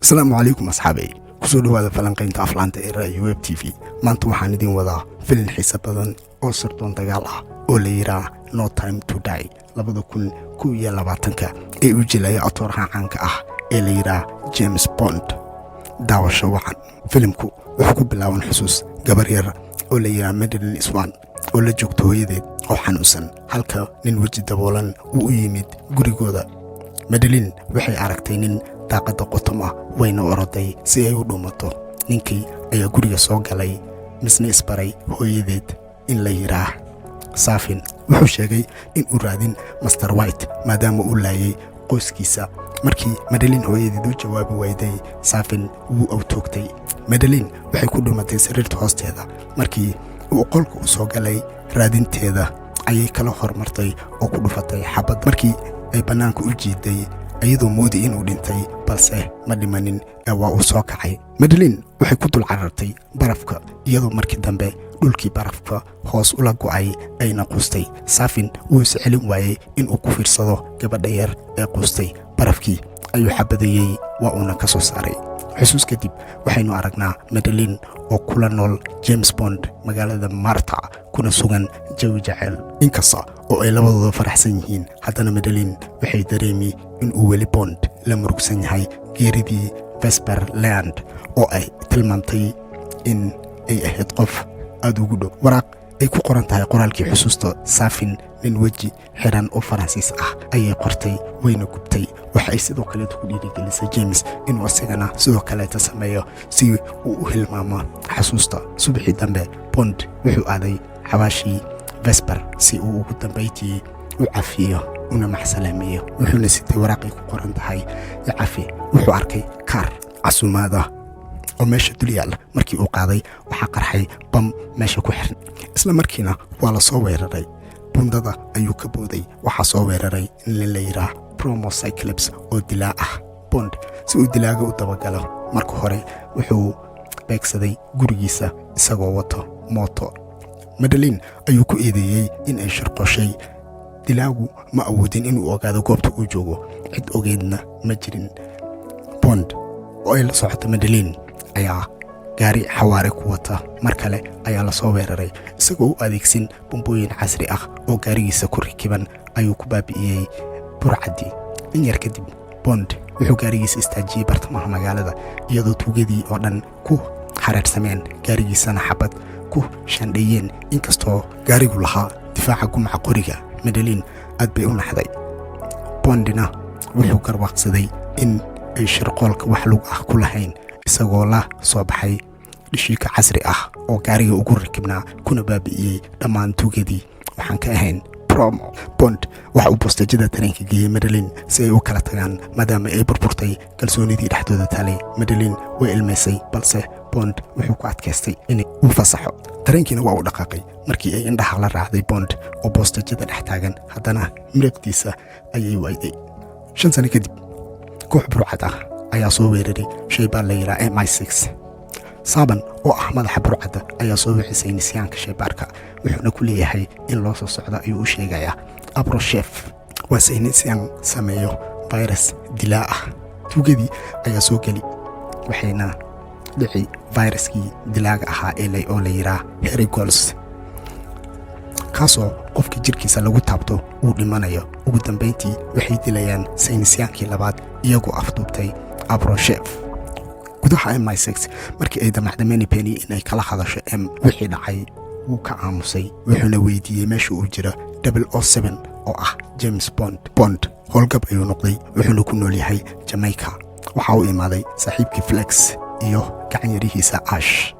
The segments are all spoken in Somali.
Asalaamu calaykum asxaabey, kusoo dhowaada falanqaynta aflaanta ee Ra'yi Web TV. Maanta waxaan idin wadaa filin xiise badan oo sirdoon dagaal ah oo la yidhaah No Time to Die, 2021-ka, ee u jilaya atooraha caanka ah ee la yidhaah James Bond. Daawasho wacan. Filimku wuxuu ku bilaaban xusuus gabar yar oo la yidhaah Madeleine Swann oo la joogto hooyadeed oo xanuunsan, halka nin weji daboolan uu u yimid gurigooda. Madeleine waxay aragtay nin daaqadda qotom ah, wayna oroday si ay u dhuumato. Ninkii ayaa guriga soo galay, misna isbaray hooyadeed in la yidhaah Safin. Wuxuu sheegay in uu raadin Mister White maadaama uu laayay qoyskiisa. Markii Madeleine hooyadeed u jawaabi wayday, Safin wuu awtoogtay. Madeleine waxay ku dhuumatay sariirta hoosteeda. Markii uu qolka u soo galay raadinteeda, ayay kala hormartay oo ku dhufatay xabad. Markii ay bannaanka u jiiday iyadoo moodi inuu dhintay, balse ma dhimanin ee waa uu soo kacay. Madeleine waxay ku dul carartay barafka, iyadoo markii dambe dhulkii barafka hoos ula go'ay ayna quustay. Safin wuu is celin waayey inuu ku fiirsado gabadha yar ee quustay. Barafkii ayuu xabadeeyey, waa uuna ka soo saaray. Xusuus kadib waxaynu aragnaa Madeleine oo kula nool James Bond magaalada Marta, kuna sugan jawi jaceyl. Inkasta oo ay labadooda faraxsan yihiin, haddana Madeleine waxay dareemi inuu weli Bond la murugsan yahay geeridii Vesper Lynd, oo ay tilmaamtay in ay ahayd qof aada ugu dhow. Waraaq ay ku qoran tahay qoraalkii xusuusta Safin, nin weji xiran oo Faransiis ah, ayay qortay, wayna gubtay. Waxa ay sidoo kaleeta ku dhiirigelisay James inuu isagana sidoo kaleeta sameeyo si uu u hilmaamo xasuusta. Subaxii dambe Bond wuxuu aaday xabaashii Vesper si uu ugu dambayntii u cafiyo una maxsalaameeyo, wuxuuna sitay waraaqay ku qoran tahay "Icafi". Wuxuu arkay kaar casuumaada oo meesha dul yaalla. Markii uu qaaday, waxaa qarxay bam meesha ku xiran, isla markiina waa la soo weeraray. Bundada ayuu ka booday. Waxaa soo weeraray nin la yidhaah Promo Cyclops oo dilaa ah. Bond si uu dilaaga u dabagalo, marka hore wuxuu beegsaday gurigiisa isagoo wato mooto. Madeleine ayuu ku eedeeyey in ay shirqoshay. Dilaagu ma awoodin inuu ogaado goobta uu joogo, cid ogeydna ma jirin. Bond oo ay la socoto Madeleine ayaa gaari xawaare ku wata. Mar kale ayaa lasoo weeraray. Isagoo u adeegsin bombooyin casri ah oo gaarigiisa ku rakiban ayuu ku baabi'iyey burcaddii. In yar kadib Bond wuxuu gaarigiisa istaajiyey bartamaha magaalada, iyadoo tuugadii oo dhan ku xareersameen, gaarigiisana xabad ku shandheeyeen, inkastoo gaarigu lahaa difaaca gumaca qoriga. Madeleine aad bay u naxday. Bondina wuxuu garwaaqsaday in ay shirqoolka wax lug ah ku lahayn, isagoo la soo baxay dhishiika casri ah oo gaariga ugu rakibnaa, kuna baabi'iyey dhammaan tuugadii waxaan ka ahayn Promo. Bond waxa uu boostejada tareenka geeyey Madeleine si ay u kala tagaan, maadaama ay burburtay kalsoonidii dhexdooda taalay. Madeleine way ilmaysay, balse Bond wuxuu ku adkaystay in uu fasaxo. Tareenkiina waa uu dhaqaaqay. Markii ay indhaha la raacday Bond oo boostejada dhex taagan, haddana miriqdiisa ayay wayday. 5 sano kadib koox burcad ah ayaa soo weeraray shaybaar la yidhaha MI6. Saaban oo ah madaxa burcadda ayaa soo wicisay nisyaanka shaybaarka, wuxuuna ku leeyahay in loo soo socdo ayuu u sheegayaa. Abrosheef waa saynisyan sameeyo virus dilaa ah. Tuugadii ayaa soo geli, waxayna dhici viruskii dilaaga ahaa ee oo la yidhaah Herigulz, kaasoo qofka jirkiisa lagu taabto uu dhimanayo. Ugu dambayntii waxay dilayaan saynisyaankii labaad, iyagoo afduubtay Abrosheef. Gudaha MI6, markii ay damacda Moneypenny inay kala hadasho M wixii dhacay, wuu ka aamusay, wuxuuna weydiiyey meesha uu jiro 007 oo ah James Bond. Bond howlgab ayuu noqday, wuxuuna ku nool yahay Jamaica. Waxa uu imaaday saaxiibkii Flex iyo gacanyarihiisa Ash.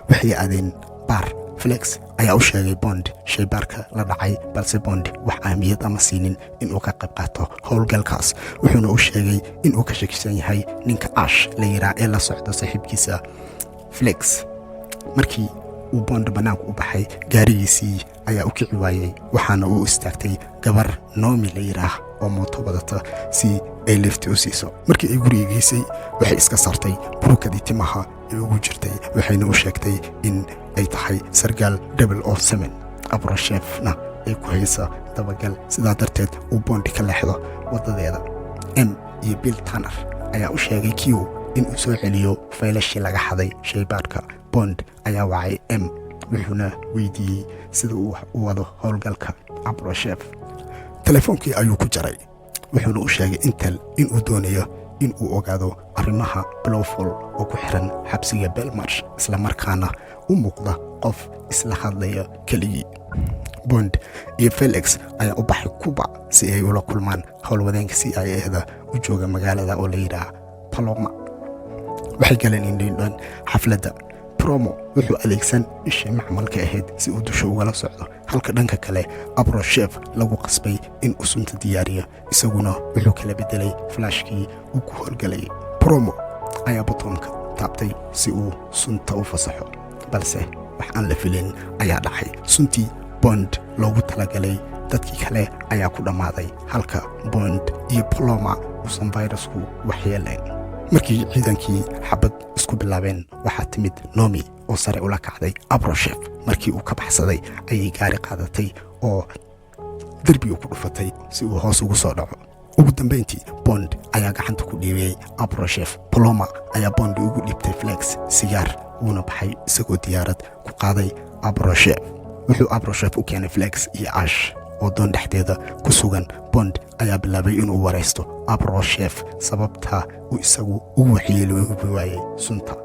Waxay aadeen baar. Flex ayaa u sheegay Bond shaybaarka la dhacay, balse Bond wax ahmiyad ama siinin inuu ka qayb qaato howlgalkaas, wuxuuna u sheegay inuu ka shakisan yahay ninka Ash la yiraa ee la socdo saaxiibkiisa Flex. Markii uu Bond bannaanku u baxay, gaarigiisii ayaa u kici waayey, waxaana uu istaagtay gabar Nomi la yidhaah oo mooto wadata si ay lifti u siiso. Markii ay guriga geysay, waxay iska saartay burukadii timaha ee ugu jirtay, waxayna u sheegtay in ay tahay sargaal 007, Abrosheefna ay ku haysa dabagal, sidaa darteed uu Bondi ka leexdo waddadeeda. M iyo Bill Tanner ayaa u sheegay Q. inuu soo celiyo faylashii laga xaday shaybaadhka. Bond ayaa wacay M, wuxuuna weydiiyey sida uu u wado howlgalka Abroshev. Telefoonkii ayuu ku jaray, wuxuuna u sheegay Intel inuu doonayo in uu ogaado arrimaha Blofeld oo ku xiran xabsiga Belmarsh, islamarkaana u muuqda qof isla hadlaya keligii. Bond iyo Felix ayaa u baxay Cuba si ay ula kulmaan howlwadeenka CIA-da u jooga magaalada oo la yidhaah Paloma. Waxay galeen indhindhan xafladda. Promo wuxuu adeegsan ishii macmalka ahayd si uu dusha ugala socdo, halka dhanka kale Abroshev lagu qasbay in uu sunta diyaariyo. Isaguna wuxuu kala beddelay flashkii uu ku howlgelayay. Promo ayaa butoonka taabtay si uu sunta u fasaxo, balse wax aan la filin ayaa dhacay. Suntii Bond loogu talagalay dadkii kale ayaa ku dhammaaday, halka Bond iyo Paloma uusan fayrasku waxyeelayn. Markii ciidankii xabad isku bilaabeen, waxaa timid Nomi oo sare ula kacday Abroshev. Markii uu ka baxsaday ayay gaari qaadatay oo derbiga ku dhufatay si uu hoos ugu soo dhaco. Ugu dambayntii Bond ayaa gacanta ku dhiibiyey Abroshev. Paloma ayaa Bond ugu dhiibtay Flex sigaar, wuuna baxay isagoo diyaarad ku qaaday Abroshev. Wuxuu Abroshev u keenay Flex iyo Ash oo doon dhexdeeda ku sugan. Bond ayaa bilaabay inuu waraysto Abroshev sababta uu isagu ugu waxyeeloobi waayey sunta.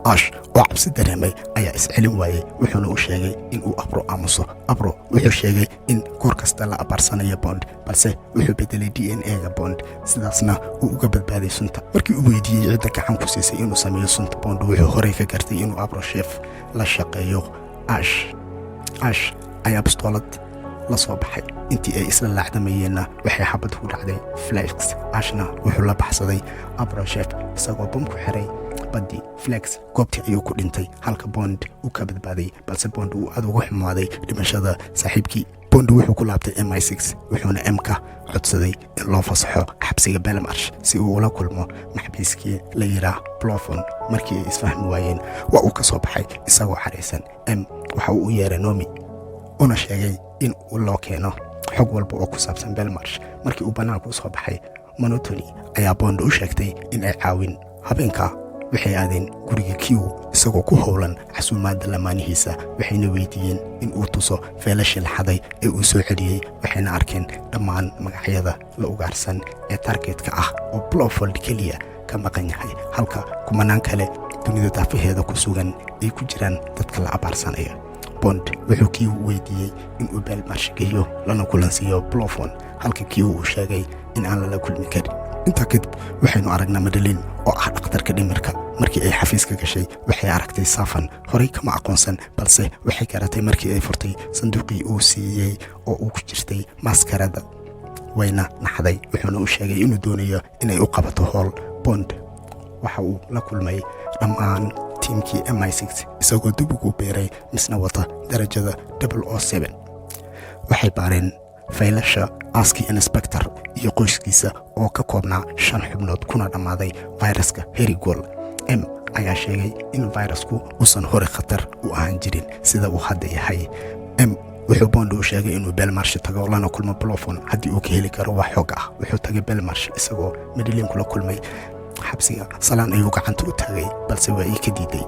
Ash oo cabsi dareemay ayaa iscelin waayey, wuxuuna u sheegay in uu Abro aamuso. Abro wuxuu sheegay in goor kasta la abaarsanayo Bond, balse wuxuu bedelay DNA-ga Bond, sidaasna uu uga badbaaday sunta. Markii uu weydiiyey cidda gacan ku siisay inuu sameeyo sunta, Bond wuxuu horey ka gartay inuu Abroshev la shaqeeyo Ash. Ash ayaa bistoolad la soo baxay. Intii ay isla laacdamayeenna waxay xabad ku dhacday Flex. Ashna wuxuu la baxsaday Abroshev isagoo bam ku xiray baddii. Flex goobtii ayuu ku dhintay, halka Bond uu ka badbaaday, balse Bond uu aad uga xumaaday dhimashada saaxiibkii. Bond wuxuu ku laabtay MI6, wuxuuna M ka codsaday in loo fasaxo xabsiga Belmarsh si uu ula kulmo maxbiiskii la yidhaah Blofeld. Markii ay isfahmi waayeen, waa uu ka soo baxay isagoo xaraysan. M waxa uu u yeeray Nomi una sheegay in loo keeno xog walba oo ku saabsan Belmarsh. Markii uu bannaanka u soo baxay, Monotony ayaa Bond u sheegtay in ay caawin. Habeenka waxay aadeen guriga Q isagoo ku howlan casuumaadda lamaanihiisa, waxayna weydiiyeen in uu tuso feelashii la xaday ee uu soo celiyey. Waxayna arkeen dhammaan magacyada la ugaarsan ee targetka ah oo Blofeld keliya ka maqan yahay, halka kumanaan kale dunida daafaheeda ku sugan ay ku jiraan dadka la abaarsanaya. Bond wuxuu Q weydiiyey inuu Belmarsh geeyo lana kulansiiyo Blofeld, halka Q uu sheegay in aan lala kulmi karin. Intaa kadib waxaynu aragnaa Madeline oo ah dhakhtarka dhimirka. Markii ay xafiiska gashay, waxay aragtay Safan. Horey kama aqoonsan, balse waxay garatay markii ay furtay sanduuqii uu siiyey oo uu ku jirtay maskarada, wayna naxday. Wuxuuna u sheegay inuu doonayo inay u qabato howl. Bond waxa uu la kulmay dhammaan tiimkii MI6 isagoo dib ugu beeray, misna wata darajada 007. Waxay baareen faylasha aaskii inspector iyo qoyskiisa oo ka koobnaa shan xubnood, kuna dhammaaday fayraska Herigol. M ayaa sheegay in fayrasku uusan hore khatar u ahaan jirin sida uu hadda yahay. M wuxuu Bond u sheegay inuu Belmarsh tago lana kulmo Blofeld haddii uu ka heli karo wax xog ah. Wuxuu tagay Belmarsh isagoo Madeline kula kulmay xabsiga. Salaan ayuu gacanta u taagay, balse waa ii ka diiday.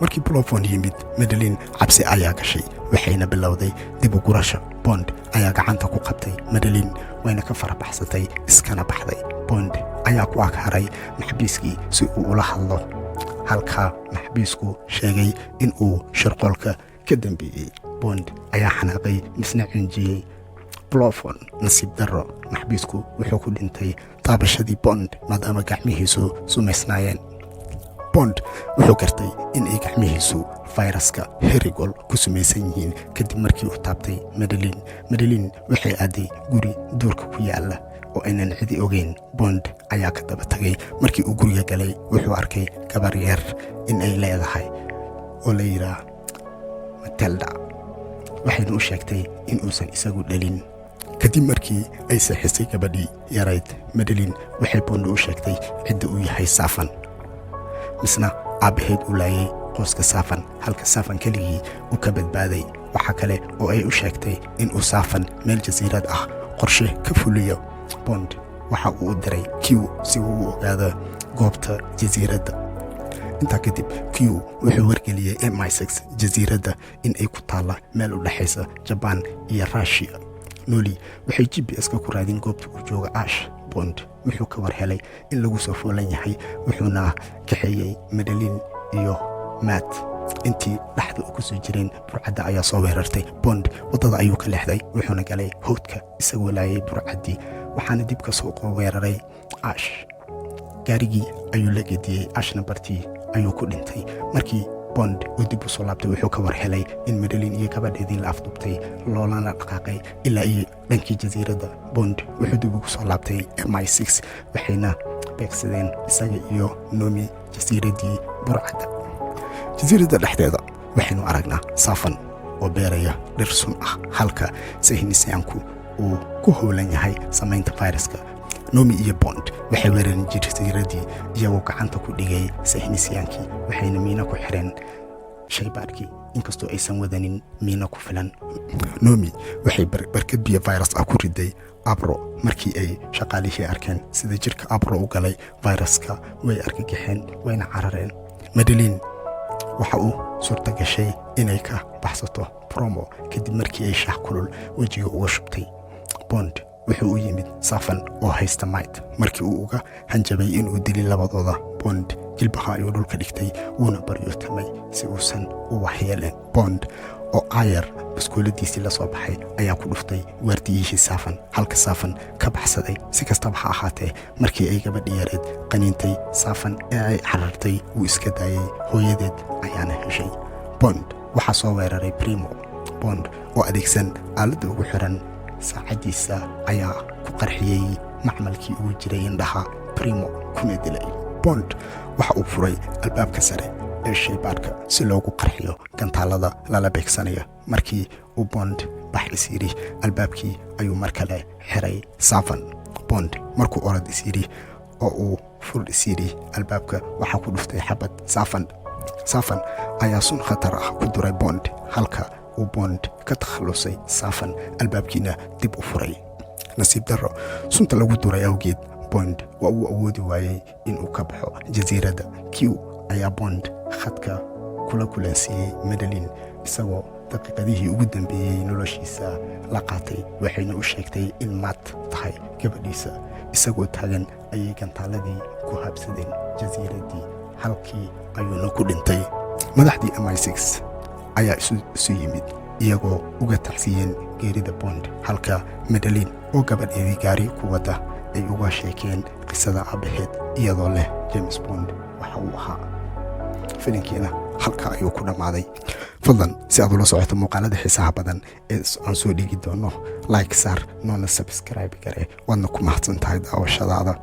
Markii Blofeld yimid, Madeline cabsi ayaa gashay, waxayna bilowday dib u gurasha. Bond ayaa gacanta ku qabtay Madeline, wayna ka farabaxsatay iskana baxday. Bond ayaa ku ag haray maxbiiskii si uu ula hadlo, halka maxbiisku sheegay in uu shirqoolka ka dambeeyey. Bond ayaa xanaaqay misna cinjiyey Blofeld. Nasiib darro, maxbiisku wuxuu ku dhintay taabashadii Bond maadaama gacmihiisu sumaysnaayeen. Bond wuxuu gartay in ay gacmihiisu fayraska Herigol ku sumaysan yihiin kadib markii uu taabtay Madeline. Madeline waxay aaday guri duurka ku yaala oo aynan cidi ogeyn. Bond ayaa ka daba tagay. Markii uu guriga galay, wuxuu arkay gabar yar in ay leedahay oo la yidhaah Matelda, waxayna u sheegtay in uusan isagu dhalin. Kadib markii ay seexisay gabadhii yarayd, Madeline waxay Bond u sheegtay cidda uu yahay Safan, misna aabbaheed uu laayay qoyska Safan, halka Safan keligii uu ka badbaaday. Waxaa kale oo ay u sheegtay in uu Safan meel jasiirad ah qorshe ka fuliyo. Bond waxa uu u diray Q si uu u ogaado Goobta jasiiradda. Intaa kadib Q wuxuu wargeliyey MI6 jasiiradda in ay ku taalla meel u dhexaysa Jabaan iyo Rushiya. Noli waxay GPS-ka ku raadin goobta uu jooga Ash. Bond wuxuu ka war helay in lagu soo foolan yahay, wuxuuna kaxeeyey Madeline iyo Matt. Intii dhexda u kusoo jireen, burcadda ayaa soo weerartay. Bond waddada ayuu ka leexday, wuxuuna galay howdka isagoo laayay burcaddii, waxaana dib ka soo weeraray Ash. Gaarigii ayuu la gediyey, Ashna bartii ayuu ku dhintay. Markii Bond uu dib u soo laabtay, wuxuu ka war helay in Madeline iyo gabadheedii la afdubtay, loolana dhaqaaqay ilaa iyo dhankii jasiiradda. Bond wuxuu dib ugu soo laabtay MI6, waxayna beegsadeen isaga iyo Nomi jasiiraddii burcadda. Jasiiradda dhexdeeda waxaynu aragnaa Safan oo beeraya dhir sun ah, halka saynisyaanku uu ku howlan yahay samaynta fayraska. Nomi iyo Bond waxay weerareen jasiiraddii iyagoo gacanta ku dhigay saynisyaankii, waxayna miino ku xireen shaybaadhkii, inkastoo aysan wadanin miino ku filan. Nomi waxay barkad biyo virus ah ku riday Abro. Markii ay shaqaalihii arkeen sida jirka Abro u galay viruska, way argagaxeen, wayna carareen. Madeline waxa uu suurta gashay inay ka baxsato Promo kadib markii ay shaah kulul wejiga uga shubtay. Bond wuxuu u yimid Safan oo haysta Matt. Markii uu uga hanjabay inuu dili labadooda, Bond jilbaha ayuu dhulka dhigtay, wuuna baryootamay si uusan u waxyeeleen. Bond oo aayar baskooladiisii la soo baxay ayaa ku dhuftay waardiyihii Safan, halka Safan ka baxsaday. Si kastaba ha ahaatee, markii ay gabadhi yareed qaniintay Safan ee ay carartay, wuu iska daayey, hooyadeed ayaana heshay. Bond waxaa soo weeraray Primo. Bond oo adeegsan aaladda ugu xiran saacaddiisa ayaa ku qarxiyey macmalkii ugu jiray indhaha Primo, kuna dilay. Bond waxa uu furay albaabka sare ee shaybaadhka si loogu qarxiyo gantaalada lala beegsanayo. Markii uu Bond bax is yidhi, albaabkii ayuu mar kale xiray Safan. Bond markuu orod is yidhi oo uu fur is yidhi albaabka, waxaa ku dhuftay xabad Safan. Safan ayaa sun khatar ah ku duray Bond, halka uu Bond ka takhallusay Safan, albaabkiina dib u furay. Nasiib darro, sunta lagu duray awgeed Bond waa uu awoodi waayey inuu ka baxo jasiiradda. Q ayaa Bond khadka kula kulansiiyey Madeline, isagoo daqiiqadihii ugu dambeeyey noloshiisa la qaatay, waxayna u sheegtay in Matt tahay gabadhiisa. Isagoo taagan ayay gantaaladii ku habsadeen jasiiraddii, halkii ayuuna ku dhintay. Madaxdii MI6 ayaa isu yimid iyagoo uga tacsiyeen geerida Bond, halka Madeline oo gabadheedii gaari ku wadda ay uga sheekeen qisada aabbaheed, iyadoo leh James Bond waxa uu ahaa. Filinkiina halka ayuu ku dhammaaday. Fadlan, si aad ula socoto muuqaalada xiisaha badan ee aan soo dhigi doono, like saar, noona subscribe garee. Waadna ku mahadsan tahay daawashadaada.